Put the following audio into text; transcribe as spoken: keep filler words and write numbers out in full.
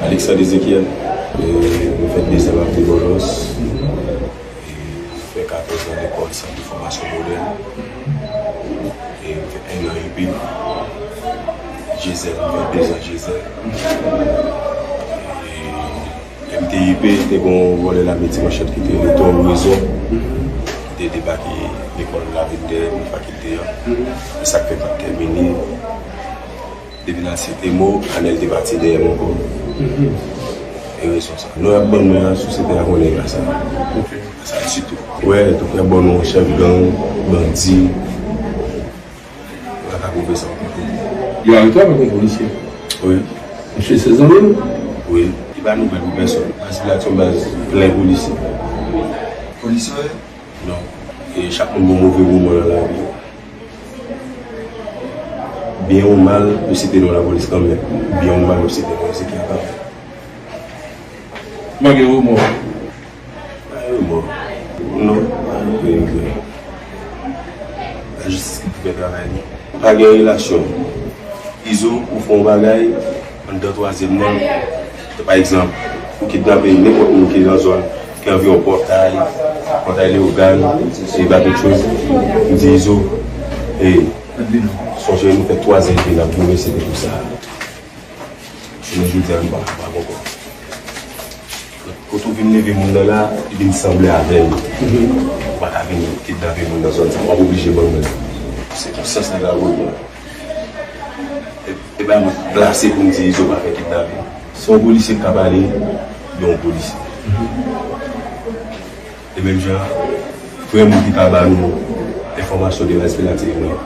Alexandre Ezekiel, e, mwen fè dezan m ap viv Bòlòs. E, mwen fè katòz an lekòl sant de fòmasyon modèl. E, mwen fè en an I P. Jezèl, mwen fè dezan Jezèl. E, M T I P, te gen yon vòlè lame Ti Manchèt ki te rele Tòl Rezon, ki te debake lekòl Lavil dèyè nan fakilte an. E sa k fè m pa t tèmine. Depi nan sete mo, Anèl te pati dèyè m ankò. E rezon sa. Non y ap ban nou an, sosyete a konnen sa. Sa sitou. Wè, tou y ap ban nou an chèf gang, bandi. Ou pa ka pwouve sa w konprann. Yo arete w avèk yon polisye? Wi. Misye se zanmi w? Wi. Li pa nouvèl pou pèsonn. Baz la se yon baz plen polisye. Polisye w ye? Non. E chak moun gen yon move moman nan lavi yo. Byen ou mal, yo site non lapolis kanmenm. Byen ou mal, yo site non Ezekiel kanmenm. Ou pa gen remò? Pa gen remò. Non, pa gen remò. Lajistis ki pou fè travay li. Pa gen relasyon. Izo, ou fè yon bagay, anndan twazyèm nan, pa egzanp, ou kidnape nenpòt moun ki nan zòn, ki anviwon Pòtay, Pòtay Leyogàn, e Baton Chòz, m di Izo, e, sonje nou fè twa zan epi n ap goumen, se te pou sa. Jounen jodi a, nou pa kapab ankò. Kote w vin leve moun nan la, li vin sanble avè l. Ou pa ka vin kidnape moun nan zòn sa, w ap oblije ban l. Se konsyans nèg la pou l pran. E, e pa mwen k plase pou m di Izo pa fè kidnape. Si yon polisye k ka pale, gen yon polisye. E menm jan, frè m ki ka ba nou enfòmasyon de respiratif mwen.